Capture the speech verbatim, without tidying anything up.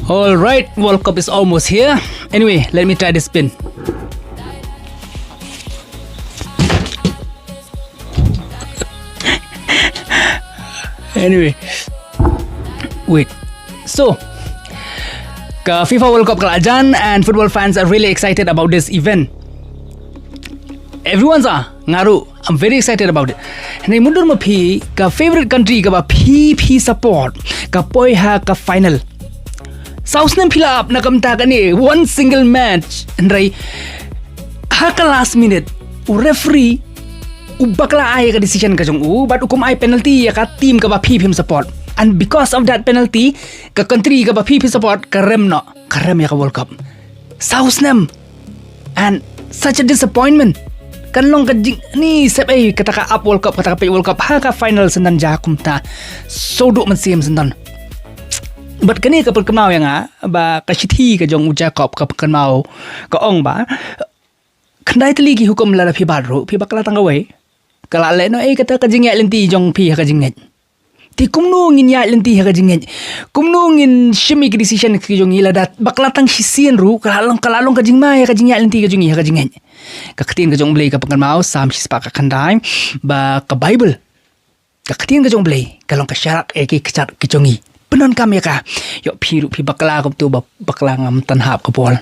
All right, World Cup is almost here. Anyway, let me try the spin. Anyway, wait. So, ka FIFA World Cup ka la jan and football fans are really excited about this event. Everyone's a nga ruh, I'm very excited about it. Hynrei mundor ma phi, ka favorite country kaba phi phi support ka poi ha ka final. Saw snem phi la ap na ka bynta kane one single match. Hynrei ha ka last minute u referee u bakla ai ka decision ka jong u bad u kum ai penalty ïa ka team kaba phi phim support. And because of that penalty, ka country kaba phi phi support ka rem noh, ka rem ïa ka World Cup. Saw snem. And such a disappointment. Kan long ka jing ni sep ei kata ka ap World Cup, kata ka peit World Cup ha ka final syndon ja kumta. So duk mynsiem syndon. Bad kane ka pynkynmaw ïa nga ba ka shithi ka jong u Jacob ka pynkynmaw, ka ong ba khyndai tylli ki hukum lada phi bat ruh phi bakla tang kawei. Ka la leh noh ei kata ka jingïaid lynti jong phi ha ka jingngeit. Te kumno ngin ïaid lynti ha ka jingngeit? Kumno ngin shim ïa ki decision ki jong ngi lada bakla tang shisien ruh ka la long, ka la long ka jingma ïa ka jingïaid lynti ka jong ngi ha ka jingngeit? Ka ktien ka jong U Blei ka pynkynmaw, Salm shispah ka khyndai, ba ka Bible, ka ktien ka jong U Blei ka long ka sharak ïa ki kjat ki jong ngi. Pyndonkam ïa ka. Ïoh phi ruh phi bakla kumto ba bakla ngam tan hap ka bol.